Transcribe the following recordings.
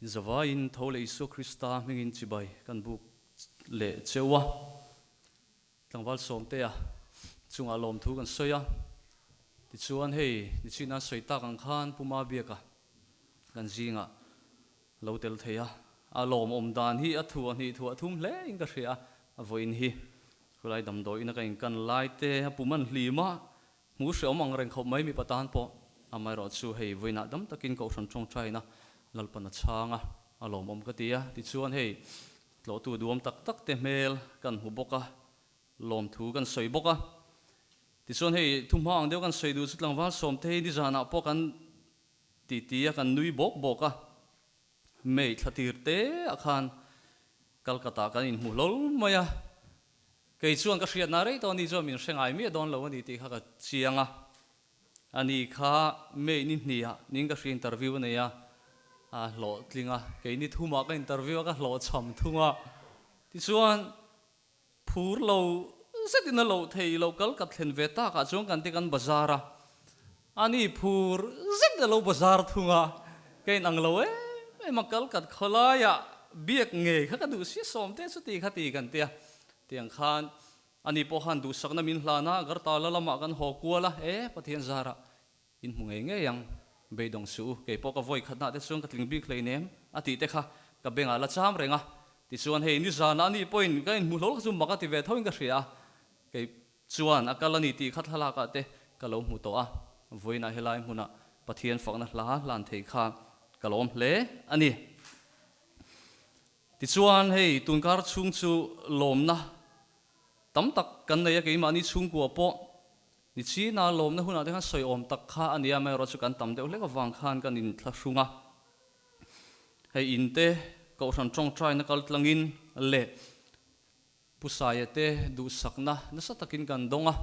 Zavaiin tho leh Isua Krista hmingin chibai kan buk leh cheu a. Tlangval Sawmtea chungah lawmthu kan sawi a. Tichuan hei nichina sawi tak ang khan Pu Mabiaka kan zingah lo tel thei a. A lawmawm dan hi a thuah hnih thuah thum hle in ka hria a, a vawiin hi khulai damdawiin a ka inkan lai te a pum an hlim a, Hmu hreawm ang reng khawp mai mipa tan pawh amaherawhchu hei vawiinah dam takin Kohhran tawngtaina Lalpan a chhang a, a lawmawm ka ti a. Tichuan hei tlawhtu duam tak tak te hmel kan hmu bawk a, lawmthu kan sawi bawk a. Tichuan hei thuhma ang deuh kan sawi duh chu tlangval sawmte hi nizanah pawh kan titi a, kan nui bawk bawk a. May thla tir te ah khan Calcutta kan inhmu hlawl mai a, kei chuan ka hriatna rei tawh a ni chuan min hre ngai miah dawn lo a ni tih kha ka chiang a, a ni kha May ni hnih ah ning ka hria interview a nei a, a hlawhtling a, kei ni thum ah ka interview a ka hlawhchham thung a, tichuan phur lo zetin a loh thei lo kal ka thlen ve tak ah chuan kan ti kan bazar a, a ni phur zet a lo bazar thung a, ka in ang lo em em a kal kat khawlai ah biak ngei kha ka duh sia sawm te chuti kha ti kan tia, tiang khan a ni pawh khan duhsakna min hlan a, Gartala lamah kan haw kual a, e Pathian zarah In hmu ngei ngei ang, beidawng suh u, kei pawh ka vawi khatnah te chuan ka tling bik hleinem a tih te kha ka bengah la cham reng a. Tichuan hei nizanah a nih pawhin ka inhmu hlawl kha chu mak a ti ve thoin ka hria a, kei chuan a kal a ni tih kha thlalakah te ka lo hmu tawh a, vawiinah helai hmunah Pathian fakna hla hlan thei kha ka lawm hle a ni. Tichuan hei tunkar chhung chu lawmna Tam tak kan nei a, keimahni chhungkua pawh ni china lawmna hunah te khan sawi awm tak kha a nia, amaherawh chu kan tam deuh hlek avang khan kan inthlahrung a. Hei in te Kohhran tawngtaina kal tlangin leh Pu Saia te duhsakna nasa takin kan dawng a,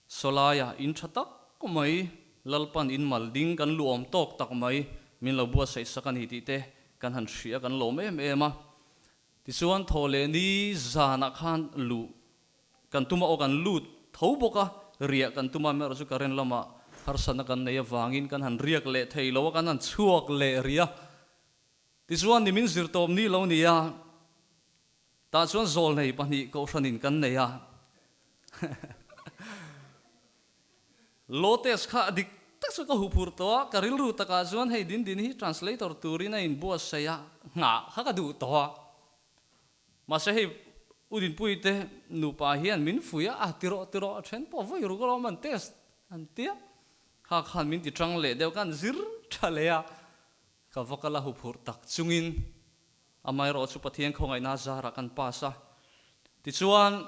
Sawlaia in tha tak mai Lalpan in mal ding kan luh awm tawk tak mai min lo buatsaih sak a ni tih te kan han hria kan lawm em em a. Tichuan thaw leh ni zanah khan luh kan tum a, aw kan lut tho bawk a, riah kan tum a, amaherawh chu current lamah harsatna kan nei avangin kan han riak leh thei lo a, kan han chhuak leh rih a. Tichuan ni min zir tawp ni lo ni a, tah chuan zawlnei pahnih kohhranin kan nei a. Lotes kha a dik tak chu ka huphurh tawh a, ka rilru takah chuan hei din din hi translator turin a inbuatsaih a, nghah kha ka duh tawh a. Mahse hei U Dinpuii te nupa hian min fuih a, a ti rawh ti rawh a then pawh vawi ruk alawm an test an tia, kha khan min ti tang leh deuh khan zir tha leh a, ka va kal a huphurh tak chungin Amaherawh chu Pathian khawngaihna zarah kan pass a. Tichuan,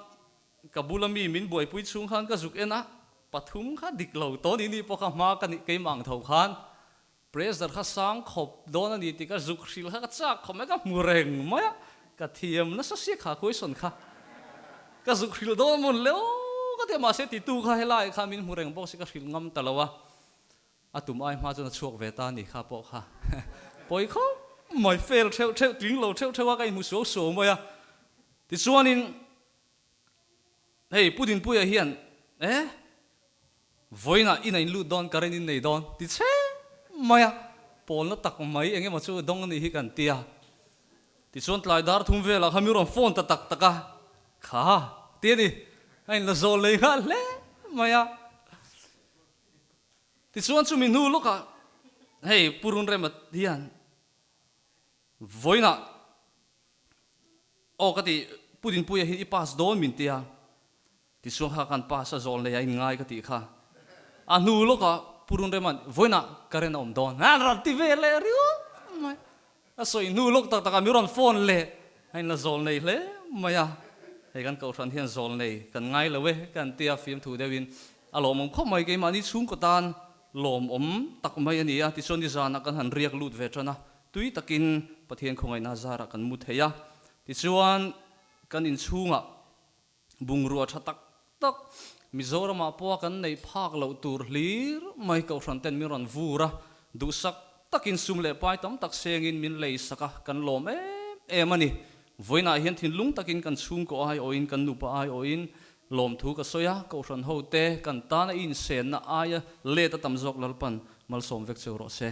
ka bula mi min buaipui chhung khan ka zuk en a, pathum kha dik lo tawh ni ni pawh kha hma ka nih keimah ang tho khan pressure kha sang khawp dawn a ni tih ka zuk hrilh kha ka chak khawp mai, ka hmu reng mai a, ka thiam nasa sia kha question kha ka zuk hrilh dawn mawn le aw ka ti a, mahse titu kha helai kha min hmu reng bawk si ka hrilh ngam ta lo a. A tum ai hma chuan a chhuak ve ta a ni kha pawh kha pawi khawp mai, fail theuh theuh, tling lo theuh theuh a ka inhmu suau suau mai a. Tichuanin hei Pu Dinpuia hian e vawiinah in a inlut dawn, current in nei dawn ti che mai a, pawlna tak mai eng emaw chu dawng a nih hi kan ti a. Tichuan tlai dar thum velah kha mi rawn phone ta tak tak a, kha ti a ni, a inla zawl lei nghal hle mai a. Tichuan chumi hnu lawkah hei Pu Runrema hian vawiinah aw ka ti Pu Dinpuia hi i pass dawn min tia, tichuan kha kan pass a zawl nei a in ngai ka tih kha. A hnu lawkah Pu Runrema'n vawiinah current a awm dawn a rawn ti ve leh riau mai. A sawi hnu lawk tak takah mi rawn phone leh a inla zawl nei hle mai a, hei kan kohhran hian zawl nei kan ngai lo e kan tia fimthu deuhin a lawmawm khawp mai keimahni chhungkaw tan lawmawm tak mai a ni a, tichuan nizanah kan han riak lut ve tan a, tui takin Pathian khawngaihna zarah kan mu thei a, tichuan kan inchhungah bungrua tha tak tak Mizoramah pawha kan neih phak loh tur hlir mai kohhran ten min rawn vur a, duhsak takin sum leh pai tam tak sengin min lei sak a, kan lawm em em a ni. Vawiinah hian thinlung takin kan chhungkaw aiawhin kan nupa aiawhin lawmthu ka sawi a, kohhran hote kan tana i insenna aia let a tam zawk Lalpan malsawm vek cheu rawh se.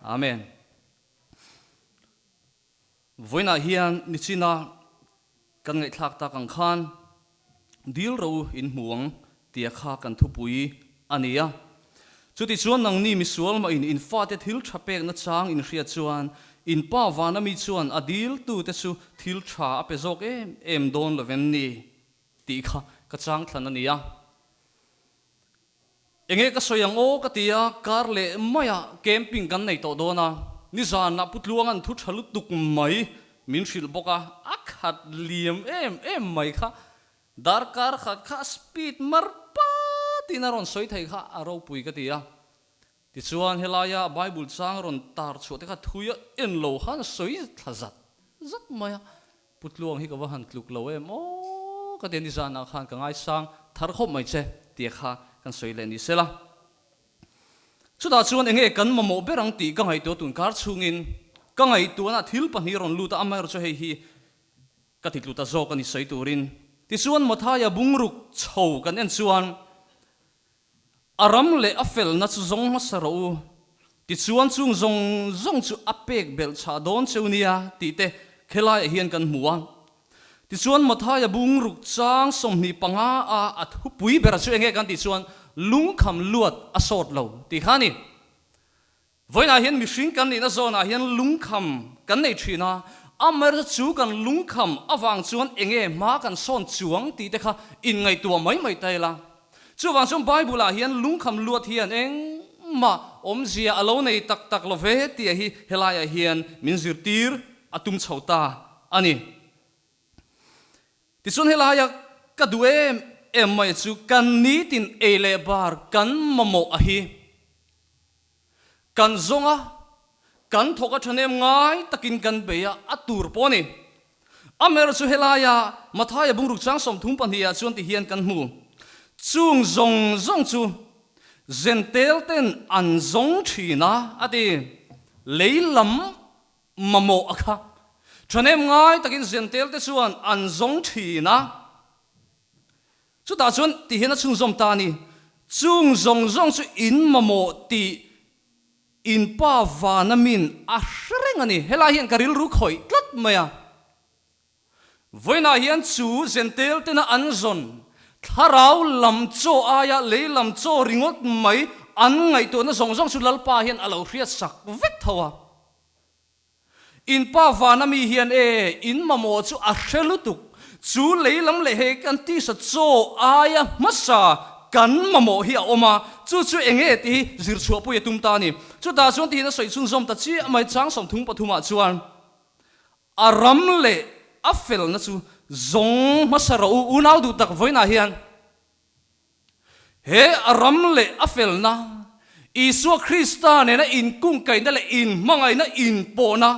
Amen. Vawiinah hian nichina kan ngaihthlak tak ang khan dil ro in hmu ang tia kha kan thupui a ni a. Chutichuan nangni misual mah in in fate thil tha pekna chang in hriat chuan in pa vana mi chuan a diltute chu thil tha a pe zawk em em dawn lovem ni tih kha ka chang thlan a ni a. Enge ka sawi ang aw ka ti a, kar leh maiah camping kan nei tawh dawn a, nizanah Pu Tluanga'n thu tha lutuk mai min hrilh bawk a, a khat liam em em mai kha, darkar khat kha speed mar patin a rawn sawi thei kha a ropui ka ti a. Tichuan helaia Bible chang rawn tar chhuah te kha thui a en lo khan a sawi thla zat zat mai a, Pu Tluang hi ka va han tluk lo em aw ka ti a, nizanah khan ka ngaisang thar khawp mai che tia kha kan sawi leh ni sela. Chutah chuan enge kan mamawh ber ang tih ka ngaihtuah tunkar chhungin ka ngaihtuahna thil pahnih rawn lut a, amaherawhchu chu hei hi ka ti tlu ta zawk a ni sawi turin. Tichuan Mathaia bungruk chho kan en chuan A ram leh a felna chu zawng hmasa rawh u, tichuan chung zawng zawng chu a pek belh chhah dawn cheu nia tih te khelaiah hian kan hmu a. Tichuan Mathaia bungruk chang 25 a a thupui bera chu enge kan tih chuan lungkham luat a sawt lo tih kha a ni. Vawiinah hian mihring kan nihna zawnah hian lungkham kan nei thin a, amaherawhchu chu kan lungkham avang chuan enge hma kan sawn chuang tih te kha inngaihtuah mai mai ta ila. Chuvang chuan Bible-ah hian lungkham luat hian engmah awmzia a lo nei tak tak lo ve tih hi helaiah hian min zirtir a tum chho ta a ni. Tichuan helaia ka duh em em mai chu kan nitin ei leh bar kan mamawh a hi. Kan zawng a, kan thawk a thahnem ngai takin kan bei a, a tur pawh a ni. Amaherawh chu helaia Mathaia bungruk chang 32 ah chuan ti hian kan hmu. Chung zawng zawng chu Zentel ten an zawng thin a, a ti. Lei lam Mamawh a kha. Thahnem ngai takin Zentel te chuan an zawng thin a. Chutah chuan ti hian a chhunzawm ta a ni. Chung zawng zawng chu in mamawh tih in pa vana min a hre reng a ni. Helai hian ka rilru khawih tlat mai a. Vawiinah hian chu Zentel tena an zawn thlarau lam chaw aia lei lam chaw ringawt mai an ngaihtuahna zawng zawng chu Lalpa hian a lo hriatsak vek tho a. In pa vana mi hian e, in mamawh chu a hre lutuk. Chu lei lam leh hei kan tisa chaw aia hmasa kan mamawh hi a awm a, chu chu eng nge tih hi zir chhuahpui a tum ta a ni. Chutah chuan tihian a sawi chhunzawm ta chiah mai chang 33 ah chuan a ram leh a felna chu zawng hmasa rawh u, unau duh tak vawiinah hian. He a ram leh a felna, Isua Krista nena inkungkaihna leh inhmangaihna inpawhna,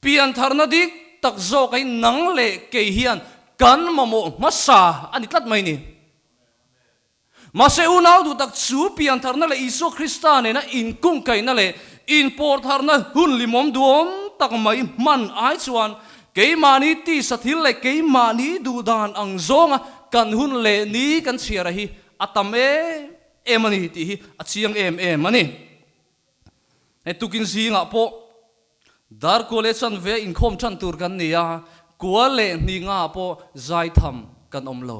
piantharna dik tak zawk hi nang leh kei hian kan mamawh hmasa a ni tlat mai ni. Mahse unau duh tak chu piantharna leh Isua Krista nena inkungkaihna leh inpawrtharna hun limawm duam tak mai hman ai chuan keimahni tisa thil leh keimahni duhdan ang zawnga Kan hun leh ni kan chhiar a hi a tam em em a ni tih hi a chiang em em a ni. Hei tukin zingah pawh dar kua leh chanve a inkhawm tan tur kan ni a, kua leh hninga pawh zaitham kan awm lo.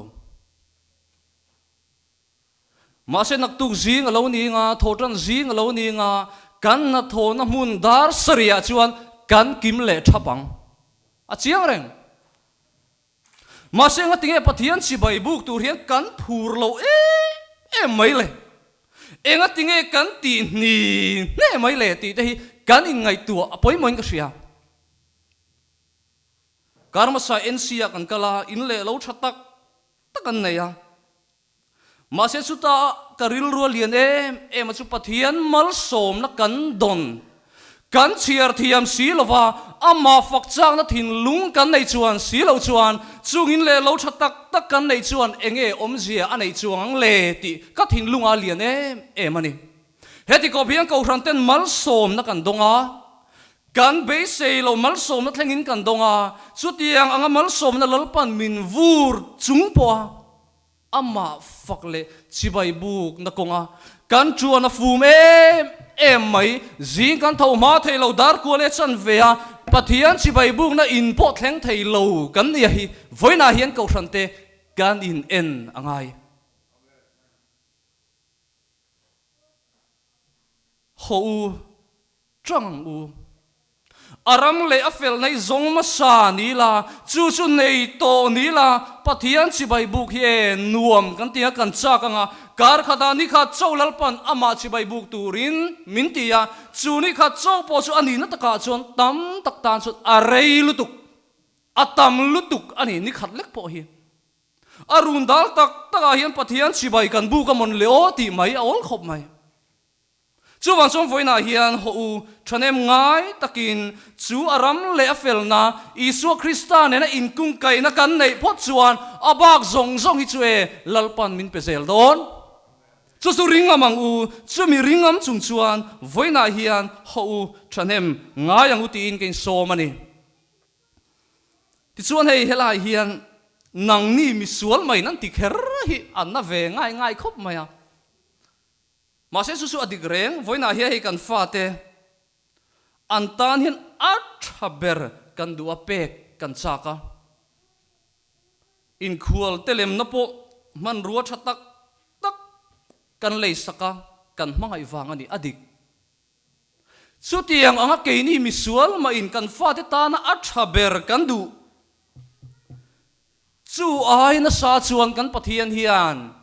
Mahse naktuk zing a lo ni nga, thawhtan zing a lo ni nga, kan hnathawhna hmun dar sarihah chuan kan kim leh thap ang. A chiang reng. Mahse enga tinge Pathian chibai buk tur hian kan phur lo em em mai le? Enga tinge kan tih hni hne mai le tih te hi kan inngaihtuah a pawimawhin ka hria. Karmasa NC ah kan kal a, in leh lo tha tak tak an nei a. Mahse chuta ka rilru a lian em em a chu Pathian malsawmna kan dawn, kan chhiar thiam si lova, amah fak chakna thinlung kan neih chuan si loh chuan chungin leh lo tha tak tak kan neih chuan enge awmzia a neih chuang ang le tih ka thinlunga a lian em em a ni. Heti kawp hian Kohhran ten malsawmna kan dawng a, kan beisei lo malsawmna thlengin kan dawng a, chutiang anga malsawmna Lalpan min vur chung pawha Amah fak leh chibai bukna kawnga kan chuan a fum em em mai. Zing kan tho hma thei lo dar kual e chan ve a. Pathian chibai bukna in pawh thleng thei lo kan nia hi vawiinah hian kohhran te kan in en a ngai. Haw u, tang ang u. A ram leh a fel nei zawng hmasa ni la, chu chu nei tawh ni la, Pathian chibai buk hi e nuam kan ti a, kan chak ang a, kar khatah ni khat cho Lalpan amah chibai buk turin min ti a, chu ni khat cho pawh chu a nihna takah chuan tam tak tan chuan a rei lutuk, a tam lutuk a ni, ni khat lek pawh hi. A run dal tak takah hian Pathian chibai kan buk a mawn le aw tih mai a awl khawp mai. Chuvang chuan vawiinah hian haw u thahnem ngai takin chu a ram leh a felna Isua Krista nena inkungkaihna kan neih phawt chuan a bak zawng zawng hi chu e Lalpan min pe zel dawn. Chu chu ringam ang u, chumi ringam chung chuan vawiinah hian haw u thahnem ngai ang u tiin ka insawm a ni. Tichuan hei helai hian nangni misual mai nan ti kher hi an na ve ngai ngai khawp mai a. Mahse chu chu a dik reng, vawiinah hian hei kan fate an tan hian a tha ber kan duh a, pek kan chak a. Inkhual te lemna pawh hmanrua tha tak tak kan lei sak a, kan hmangaih vang a ni, a dik. Chutiang anga keini misual mahin kan fate tana a tha ber kan duh chu ai nasa chuan kan Pathian hian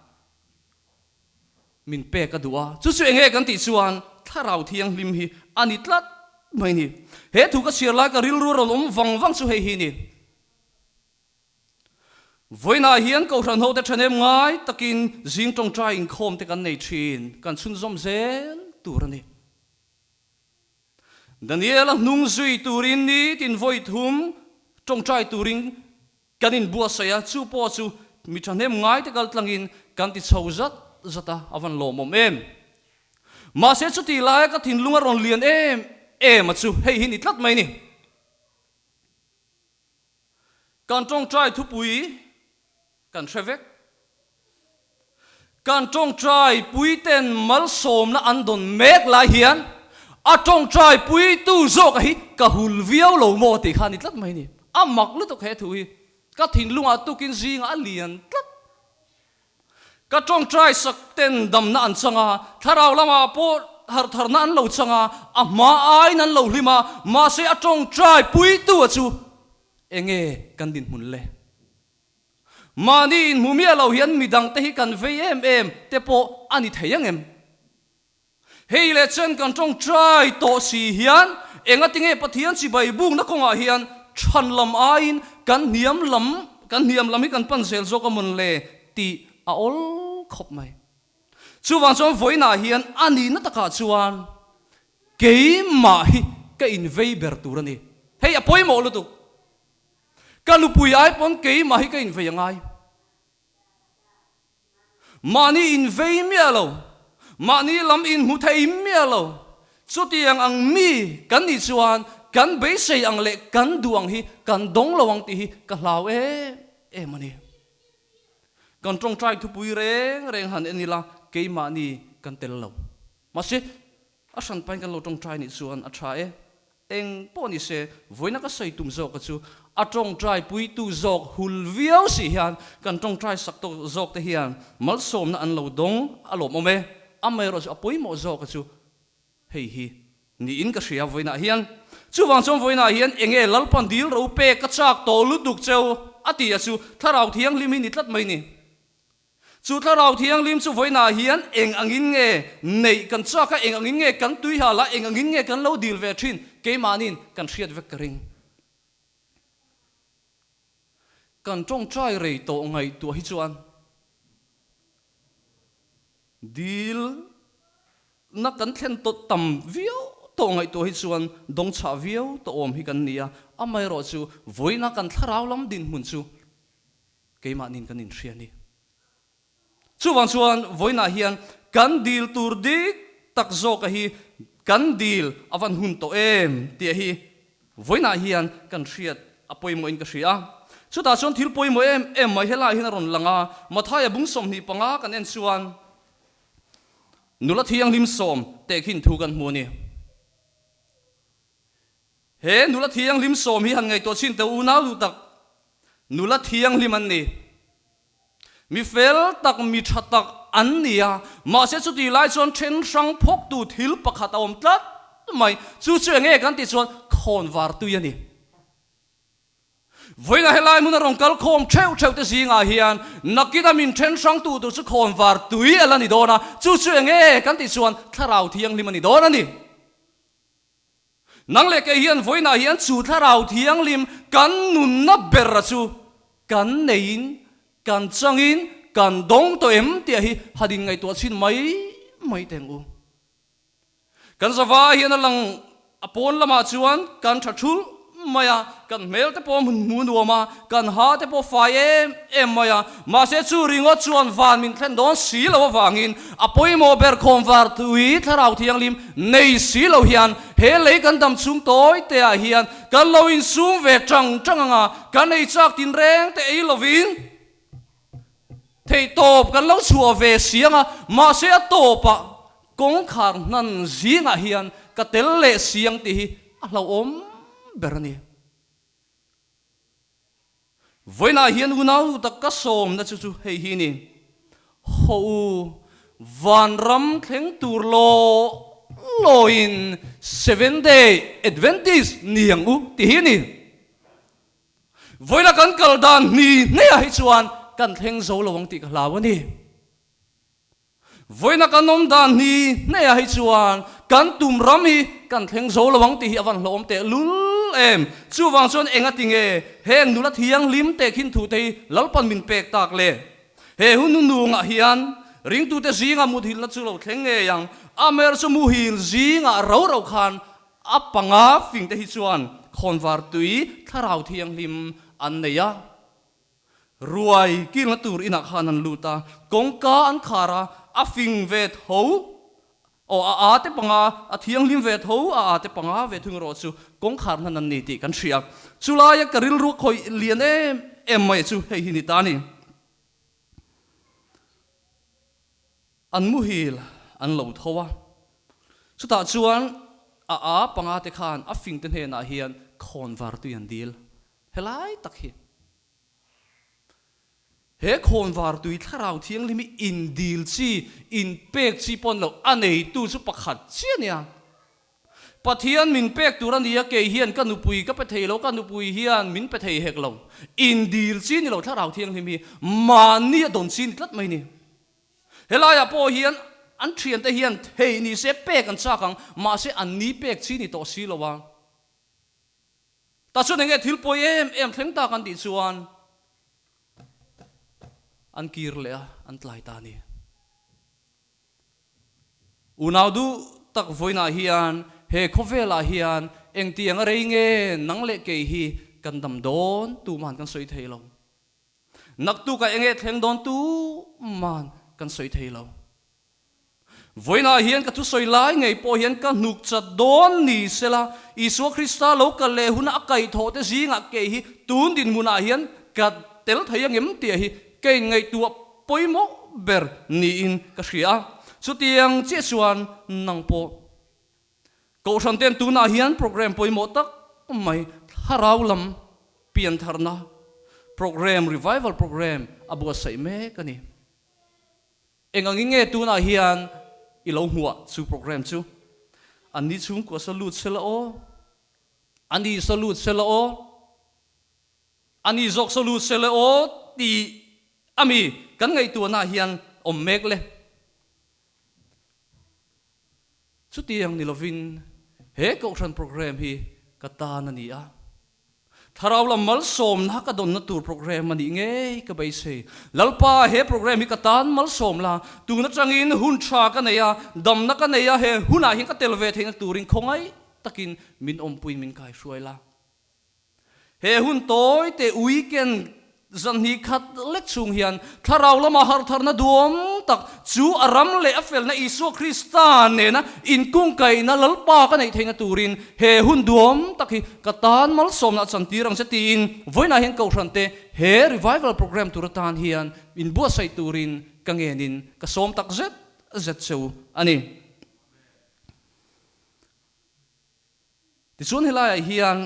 Min pek a duh a, chu chu enge kan tih chuan Thlarau Thianghlim hi a ni tlat mai ni. He thu ka chhiar lai ka rilru a rawn awm vang vang chu hei hi ni. Vawiinah hian Kohhran hote thahnem ngai takin zing tawngtai inkhawm te kan nei thin, kan chhunzawm zel tur a ni. Daniela hnung zui turin nitin vawi thum tawngtai turin Kan inbuatsaih a, chu pawh chu mi thahnem ngaite kal tlangin kan ti chho zat zat a, a van lawmawm em. Mahse chutih laia ka thinlung a rawn lian em em a chu hei hi ni tlat mai ni. Kan tawngtai thupui kan hre vek. Kan tawngtai puiten malsawmna an dawn mek lai hian a tawngtai puitu zawka hi ka hul viau lo maw tih kha a ni tlat mai ni. A mak lutuk he thu hi. Ka thinlungah tukin zingah a lian tlat. Ka tawngtai sak ten damna an chang a, thlarau lamah pawh harhtharna an lo chang a, a hma aiin an lo hlim a, mahse a tawngtai puitu a chu enge kan dinhmun le? Mahni inhmu miah lo hian midang te hi kan vei em em te pawh a ni thei ang em? Hei leh chen kan tawngtai tawh si hian engatinge Pathian chibai bukna kawngah hian chhan lam aiin kan hniam lam kan hniam lam hi kan pan zel zawk a mawn le tih a awl khawp mai. Chuvang chuan vawiinah hian a nihna takah chuan keimah hi ka invei ber tur a ni. Hei a pawimawh lutuk. Ka nupui ai pawn keimah hi ka invei a ngai. Mahni invei miah lo, mahni lam inhmu thei miah lo, chutiang ang mi kan nih chuan kan beisei ang leh kan duh ang hi kan dawng lo ang tih hi ka hlau em em a ni. Kan tawngtai thupui reng reng han en ila keimahni kan tel lo. Mahse, A hran pain kan lo tawngtai nih chuan a tha e. Eng pawh ni se, vawiina ka sawi tum zawka chu a tawngtai puitu zawk hul viau si hian kan tawngtai sak tawk zawk te hian malsawmna an lo dawng a lawmawm e. Amaherawh chu a pawimawh zawka chu hei hi niin ka hria vawiinah hian. Chuvang chuan vawiinah hian enge Lalpan dil ro pek ka chak tawh lutuk cheu a ti a chu Thlarau Thianghlim hi ni tlat mai ni. Chu Thlarau Thianghlim chu vawiinah hian eng angin nge neih kan chak a, eng angin nge kan tui hal a, eng angin nge kan lo dil ve thin, keimahniin kan hriat vek ka ring. Kan tawngtai rei tawh ngaihtuah hi chuan dil na kan thlen tawh tam viau tawh ngaihtuah hi chuan dawngchhah viau tawh awm hi kan ni a, amaherawhchu vawiina kan thlarau lam dinhmun chu Keimahniin kan inhria a ni. Chuvang chuan vawiinah hian kan dil tur dik tak zawka hi kan dil a van hun tawh em tih hi vawiinah hian kan hriat a pawimawhin ka hria a. Chutah chuan thil pawimawh em em mai helaiah hian a rawn lang a, Mathaia bung 25 kan en chuan nula thianghlim sawm tehkhin thu kan hmu a ni. He nula thianghlim sawm hi han ngaihtuah chhin teh unau duh tak nula thianghlim an ni. Mi fel tak, mi tha tak an ni a, mahse chutih lai chuan then hrang phawktu thil pakhat a awm tlat mai. Chu chu enge kan tih chuan khawnvar tui a ni. Vawiinah helai hmuna rawn kal khawm theuh theuh te zingah hian nakina min then hrang tu tur chu khawnvar tui a la ni dawn a, chu chu enge kan tih chuan thlarau thianghlim a ni dawn a ni. Nang leh kei hian vawiinah hian chu thlarau thianghlim kan nunna ber a chu kan neiin, kan changin, kan dawng tawh em tih hi han inngaihtuah chhin mai mai teh ang u. Kan zava hian a lang a pawn lamah chuan kan tha thulh mai a, kan hmel te pawh hmun hmu nuam a, kan ha te pawh fai em em mai a, mahse chu ringawt chuan van min thlen dawn si lo avangin a pawimawh ber khawmvar tui thlarau thianghlim nei si lo hian he lei kan dam chhung tawi te ah hian kan lo insum ve tang tang ang a, kan ei chak tinreng te ei lovin theihtawp kan lo chhuah ve si ang a, mahse a tawpah kawngkhar hnan zingah hian ka tel leh si ang tih hi a hlauhawm ber a ni. Vawiinah hian unau tak ka sawmna chu chu hei hi ni, Haw u, vanram thleng tur law lawin Seventh Day Adventist ni ang u tih hi a ni. Vawiina kan kal dan hni hneah hi chuan kan thleng zo lo ang tih ka hlau a ni. Vawiina kan awm dan hni hneah hi chuan kan tum ram hi kan thleng zo lo ang tih hi a van hlawhawm teh lul em. Chuvang chuan enga tinge heng nula thianghlim teh khin thu te hi Lalpan min pek tak le? He hun nunungah hian ringtute zingah muthilhna chu lo thleng ngei ang. Amer chu muhil zingah ro ro khan a panga fing te hi chuan khawnvar tui thlarau thianghlim an nei a. Ruai kilna tur inah khan an lut a, kawngka an khar a, a fing ve tho, aw a a te panga, a thianghlim ve tho, a a te panga ve thung erawh chu kawngkhar hnan an ni tih kan hria. Chulaia ka rilru khawih lian em em mai chu hei hi ni ta a ni. An muhil an lo tho a, chutah chuan a a panga te khan a fing te hnenah hian khawnvar tui an dil. Helai tak hi he khawnvar tui thlarau thianghlim hi indil chi, inpek chi pawh a ni lo, a neitu chu pakhat chiah a nia. Pathian min pek tur a nia, kei hian ka nupui ka pe thei lo, ka nupui hian min pe thei hek lo. Indil chi ni lo thlarau thianghlim hi mahni a dawn chi ni tlat mai ni. Helaiah pawh hian an thiante hian thei ni se pek an chak ang, mahse an ni pek chi ni tawh si lo a. Ta chuan enge thil pawi em em thleng ta kan tih chuan an kir leh a, an tlai ta a ni. Unau duh tak vawiinah hian he khawvelah hian engtiang a rei nge nang leh kei hi kan dam dawn tuman kan sawi thei lo. Naktukah enge thleng dawn tuman kan sawi thei lo. Vawiinah hian ka thusawi lai ngei pawh hian ka hnuk chat dawn ni sela, Isua Krista lo kal leh huna a kaihthawh te zingah kei hi tun dinhmunah hian ka tel thei angem tih hi ka inngaihtuah pawimawh ber niin ka hria a. Chutiang chiah chuan nang pawh Kohhran ten tunah hian program pawimawh tak mai thlarau lam piantharna program, revival program a buatsaih mek a ni. Eng angin nge tunah hian i lo hmuah chu program chu? An ni chhungkua sa lut sela aw, a ni sa lut sela aw, a ni zawk sa lut sela aw tih a mi kan ngaihtuahnaah hian awm mek le. Chutiang ni lovin he kohhran program hi ka tan a ni a. Thlarau lam malsawmna ka dawnna tur program a nih ngei ka beisei. Lalpa, he program hi ka tan malsawm la, tun atangin hun tha ka nei a, damna ka nei a, he hunah hian ka tel ve theihna turin khawngaih takin min awmpuiin min kaihruai la. He hun tawi te weekend zanhnih khat lek chhung hian thlarau lama hartharna duam tak chu a ram leh a felna Isua Krista nena inkungkaihna Lalpa ka neih theihna turin he hun duam tak hi ka tan malsawmna a chantir ang che tiin vawiinah hian Kohhran te he revival program tur atan hian inbuatsaih turin ka ngenin ka sawm tak zet zet cheu a ni. Tichuan helaiah hian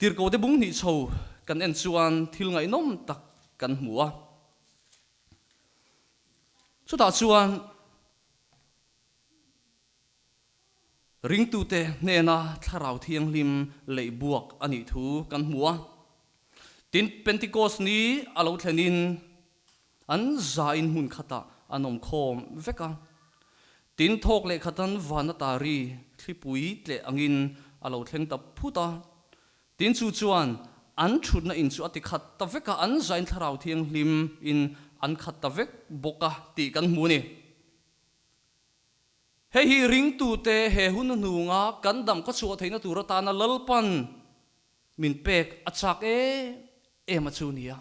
Tirhkohte bung hnih chho kan en chuan thil ngaihnawm tak kan hmu a. Chutah chuan ringtute hnena Thlarau Thianghlim leih buak a nih thu kan hmu a. Tin, Pentecost ni a lo thlenin an zain hmun khatah an awm khawm vek a. Tin, thawk leh khatan van ata ri thlipui tleh angin a lo thleng ta phut a. Tin, chu chuan an thutna in chu a ti khat ta vek a, an zain Thlarau Thianghlim in an khat ta vek bawk a tih kan hmu a ni. Hei hi ringtute he hun hnunga kan dam khaw chhuah theihna tur atana Lalpan min pek a chak em em a chu nia.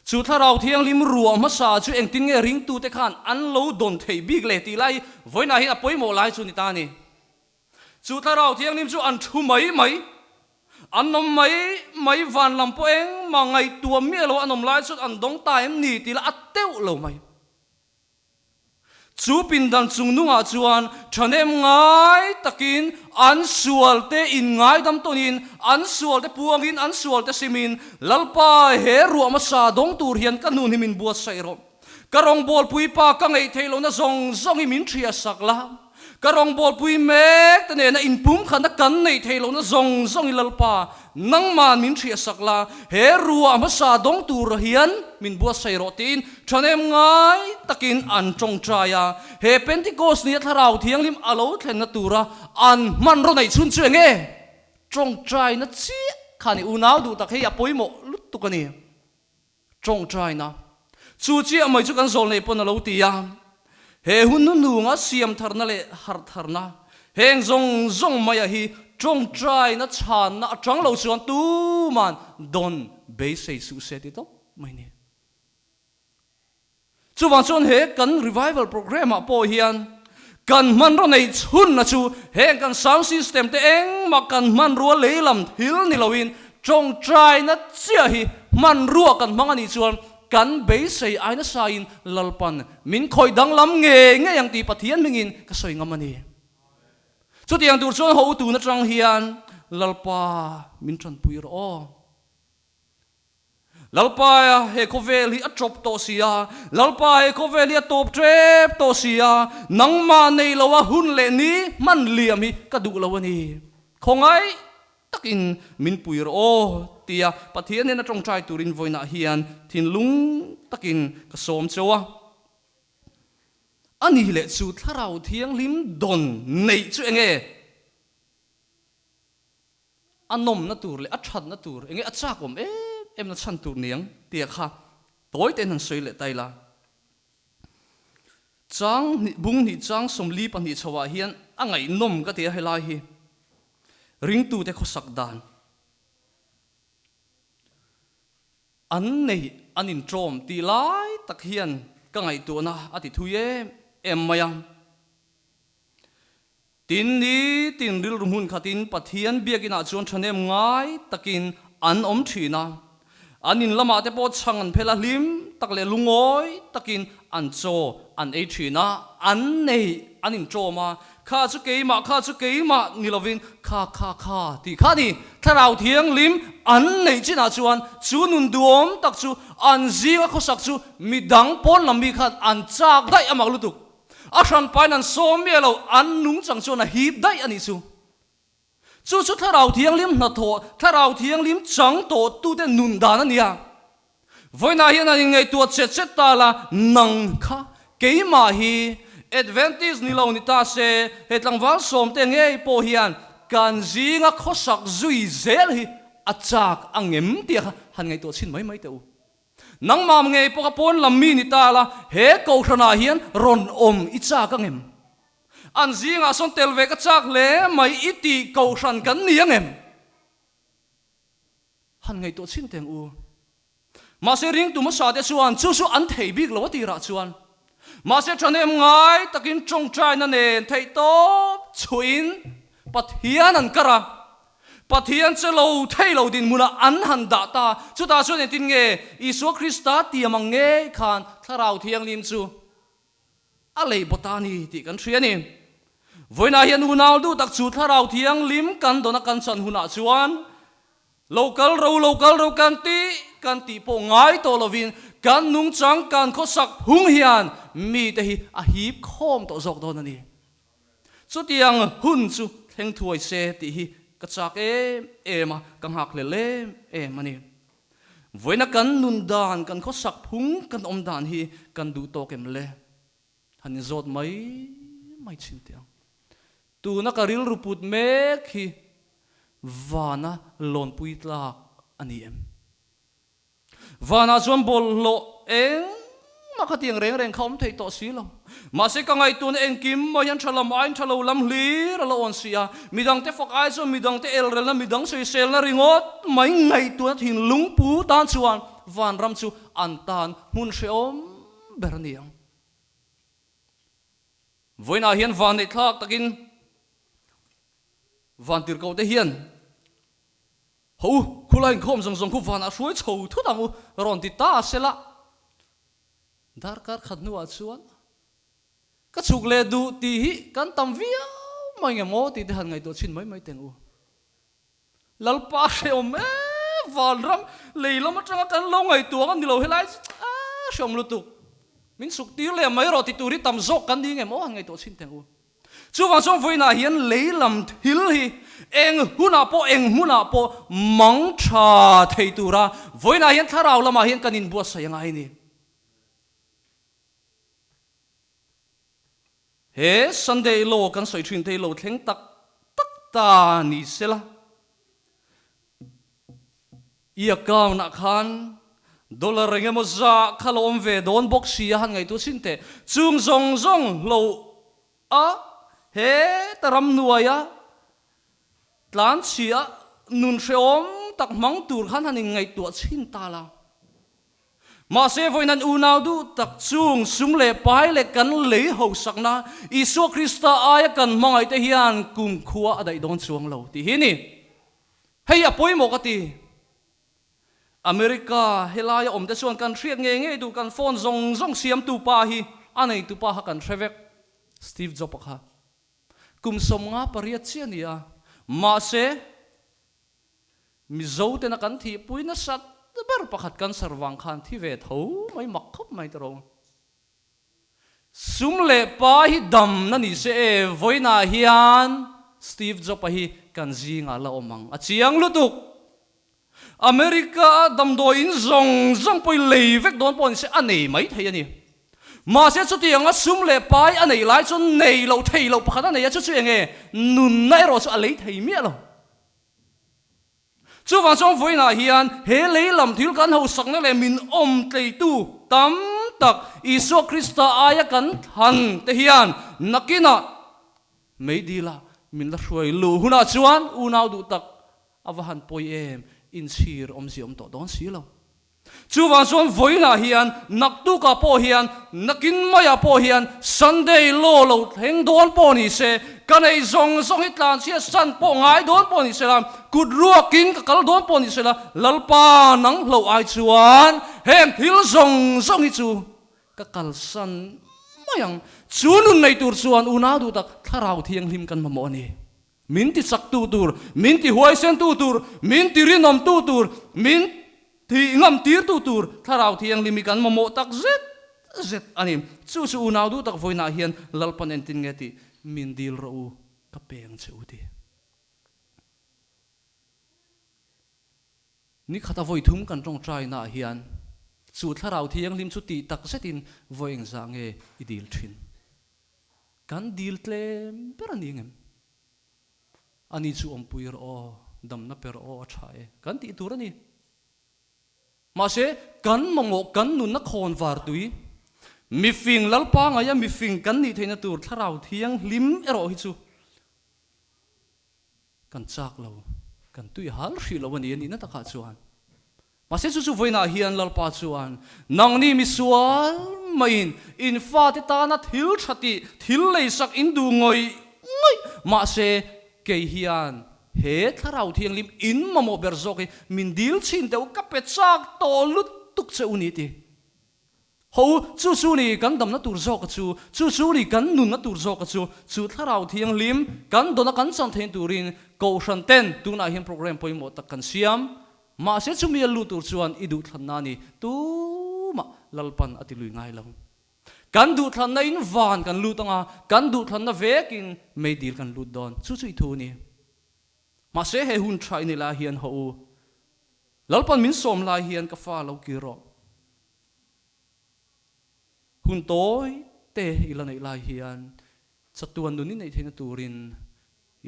Chu Thlarau Thianghlim ruah hmasa chu engtin nge ringtute khan an lo dawn theih bik le tih lai vawiinah hian a pawimawh lai chu ni ta a ni. Chu Thlarau Thianghlim chu an thu mai mai, an awm mai mai van lam pawh engmah ngaihtuah miah lo an awm lai chuan an dawng ta em ni tih lah a teuh lo mai. Chu pindan chung nungah chuan thahnem ngai takin an sualte inngaidam tawnin, an sualte puangin, an sualte simin, Lalpa, he ruah hmasa dawng tur hian ka nun hi min buatsaih rawh. Ka rawngbawlpui pa ka ngeih theih lohna zawng zawng hi min hriatsak la. Ka rawngbawlpui mek te nena inpumkhatna kan neih theih lohna zawng zawng hi Lalpa, Nangman min hriatsak la, he ruah hmasa dawng tur hian min buatsaih rawh tiin thahnem ngai takin an tawngtai a. He Pentecost nia Thlarau Thianghlim a lo thlenna tura an hmanraw neih chhun chu enge? Tawngtaina chiah kha ni unau duh tak hei a pawimawh lutuk a ni. Tawngtaina chu chiah mai chu kan zawl nei pawn a lo ti a, he hun hnuhnunga siam tharna leh harh tharna heng zawng zawng maiah hi tawngtaina chhanna atang lo chuan tuman dawn beisei suh se ti tawp mai ni. Chuvang chuan he kan revival programme ah pawh hian kan hmanraw neih chhunna chu heng kan sound system te engmah kan hmanrua leilam thil ni loin tawngtaina chiah hi hmanrua kan hmang a nih chuan kan beisei ai nasain Lalpan min khawih danglam ngei ngei ang tih Pathian hmingin ka sawi ngam a ni. Chutiang tur chuan ho tun atang hian Lalpa min tanpui rawh aw. Lalpa he khawvel hi a tawp tawh si a, Lalpa he khawvel hi a tawp tep tawh si a, nangmah nei lo a hun leh ni hman liam hi ka duh lo a ni. Khawngaih takin min pui rawh aw tia Pathian nen a tawngtai turin vawiinah hian thinlung takin ka sawm cheu a. A ni leh chu Thlarau Thianghlim dawn neih chu enge? A nawmna tur leh a thatna tur enge a chak awm em em na chhan tur niang tia kha tawi tein han sawi leh ta ila. Chang hnih bung hnih chang 42 chho ah hian a ngaihnawm ka ti a helai hi ringtute khawsak dan an neih an intawm tih lai tak hian ka ngaihtuahna a ti thui em em mai a. Tin, ni tin rilru hmun khatin Pathian biakinah chuan thahnem ngai takin an awm thin a. An in lamah te pawh chhang an phel a, hlim tak leh lungawi takin an chaw an ei thin a, an nei an intawm a, Kha chu keimah, kha chu keimah ni lovin kha kha kha tih kha a ni. Thlarau Thianghlim an neih chinah chuan chu nun duhawm tak chu an zinga khawsak chu midang pawn lam mi khan an chak daih a mak lutuk. A hranpain an sawm miah lo, an nungchang chuan a hip daih a nih chu. Chu chu Thlarau Thianghlim hnathawh, Thlarau Thianghlim chang tawhtute nun dan a nia. Vawiinah hian an inngaihtuah chet chet ta la, nang kha keimah hi Adventist ni lo ni ta se, he tlangval sawmte ngei pawh hian kan zinga khawsak zui zel hi a chak angem tia kha han ngaihtuah chhin mai mai teh u. Nangmah ngei pawh ka pawn lam mi ni ta la, he kohhranah hian rawn awm i chak angem? An zingah sawn tel ve ka chak hle mai i tih kohhran kan ni angem? Han ngaihtuah chhin teng u. Mahse ringtu hmasa te chuan chu chu an thei bik lo a tirah chuan. Mahse thahnem ngai takin tawngtaina nen theihtawp chhuahin Pathian an kar a. Pathian che lo thei lo dinhmunah an han dah ta. Chutah chuan engtin nge Isua Krista tiam ang ngei khan Thlarau Thianghlim chu a lei bawt a ni tih kan hria a ni. Vawiinah hian unau duh tak chu Thlarau Thianghlim kan dawn a kan chan hunah chuan lo kal ro lo kal ro kan tih kan tih pawh ngai tawh lovin kan nungchang kan khawsak phung hian mite hi a hip khawm tawh zawk dawn a ni. Chutiang hun chu thleng thuai se tih hi ka chak em em a, ka nghakhlel em em a ni. Vawiina kan nun dan, kan khawsak phung, kan awm dan hi kan duh tawk em le? Han inzawt mai mai chin teh ang. Tuna ka rilru put mek hi vana lawnpui tlak a ni em? Vanah chuan bawlhhlawh engmah khatiang reng reng kha awm thei tawh si lo. Mahse ka ngaihtuahna engkim mai hian tha lam aiin tha lo lam hlir a lo awn si a. Midangte fak ai chuan midangte elrelna, midang sawiselna ringawt mai ngaihtuahna thinlung pu tan chuan vanram chu an tan hmun hrehawm ber a ni ang. Vawiinah hian van neih thlak takin vantirhkohte hian Ho u, khulai inkhawm zawng zawng khu vanah hruai chho thut ang u, rawn ti ta sela. Darkar khat hnuah chuan ka chhuk leh duh tih hi kan tam viau mai nge maw tih te han ngaihtuah chhin mai mai teng u. Lalpa hrehawm e, vanram lei lam atanga kan lo ngaihtuah ang a ni lo helai chu a hrehawm lutuk. Min chhuk tir leh mai rawh ti tur hi tam zawk kan ni nge maw han ngaihtuah chhin teng u. Chuvang chuan vawiinah hian lei lam thil hi eng hunah pawh eng hmunah pawh mang tha thei tura vawiinah hian thlarau lamah hian kan inbuatsaih a ngai a ni. He Sunday law kan sawi thin te hi lo thleng tak tak ta ni sela. I account ah khan dollar eng emaw zah kha lo awm ve dawn bawk si a han ngaihtuah chin teh. Chung zawng zawng hlo a he ta ram hnuaia tlan chhia nun hrehawm tak hmang tur khan han inngaihtuah chhin ta la. Mahse vawiin an unau duh tak chung sum leh pai leh kan lei hosakna Isua Krista aia kan hmangaihte hian kumkhua a daih dawn chuang lo tih hi a ni. Hei a pawimawh ka ti. America helaia awm te chuan kan hriat ngei ngei duh kan phone zawng zawng siamtu pa hi a neitu pa kha kan hre vek. Steve Jobs-a kha kum 58 chiah a ni a, mahse Mizo tena kan thihpui nasat ber pakhat cancer vang khan thi ve tho mai mak khawp mai tawh. Sum leh pa hi damna ni se e, vawiinah hian Steve Jobs-a hi kan zingah la awm ang, a chiang lutuk. America-a damdawi in zawng zawng pawh hi lei vek dawn pawh ni se a nei mai thei a ni. Mahse chutianga sum leh pai a neih lai chuan nei loh thei loh pakhat a nei a, chu chu eng nge? Nunna erawh chu a lei thei miah lo. Chuvang chuan vawiinah hian he lei lam thil kan hosakna leh min awm tleitu tam tak Isua Krista aia kan thlan te hian nakinah meidila min la hruai luh hunah chuan unau duh tak a va han pawi em, inchhir awmzia awm tawh dawn si lo. Chuvang chuan vawiinah hian, naktukah pawh hian, nakin maiah pawh hian Sunday law lo thleng dawn pawh ni se, ka nei zawng zawng hi tlanchhiat san pawh ngai dawn pawh ni sela, kut ruakin ka kal dawn pawh ni sela, Lalpa nang hloh ai chuan heng thil zawng zawng hi chu ka kalsan mai ang. Chu nun nei tur chuan unau duh tak Thlarau Thianghlim kan mamawh a ni. Min ti chaktu tur, min ti huaisentu tur, min ti rinawmtu tur, min ti ngamtirtu tur Thlarau Thianghlim hi kan mamawh tak zet zet a ni. Chu chu unau duh tak vawiinah hian Lalpan entin nge tih min dil rawh u, ka peng che u ti. Ni khata vawi thum kan tawngtainaah hian chu Thlarau Thianghlim chu tih tak zetin vawi engzah nge i dil thin? Kan dil tlem ber a ni ngem? Ani chu awmpui rawh aw, damna pe rawh aw a tha e, kan tih tur a ni. Mahse, kan mamawh kan nunna khawn var tui, mifing Lalpa ngaia mifing kan nih theihna tur Thlarau Thianghlim erawh hi chu kan chak lo, kan tui hal hrih lo a ni a nihna takah chuan. Mahse chu chu vawiinah hian Lalpa chuan, Nangni misual maiin in fate tana thil tha tih, thil leisak in duh ngawih ngawih, mahse kei hian he Thlarau Thianghlim in mamawh ber zawk hi min dil chhin teh u, ka pe chak tawh lutuk che u ni ti. Ho u, chu chu ni kan damna tur zawka chu, chu chu ni kan nunna tur zawka chu, chu Thlarau Thianghlim kan dawna kan chan theihna turin Kohhran ten tunah hian program pawimawh tak kan siam. Mahse chumi a lut tur chuan i duhthlanna a ni, tumah Lalpan a ti lui ngai lo. Kan duhthlanna in van kan lut anga, kan duhthlanna vekin meidil kan lut dawn. Chu chu i thu a ni. Mahse he hun tha i nei lai hian haw u, Lalpan min sawm lai hian ka fa lo kir rawh. Hun tawi te i la neih lai hian chatuan nun i neih theihna turin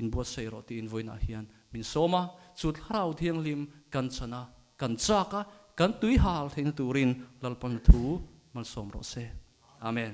inbuatsaih rawh tiin vawiinah hian min sawm a, chu Thlarau Thianghlim kan chan a, kan chak a, kan tui hal theihna turin Lalpan thu malsawm rawh se. Amen.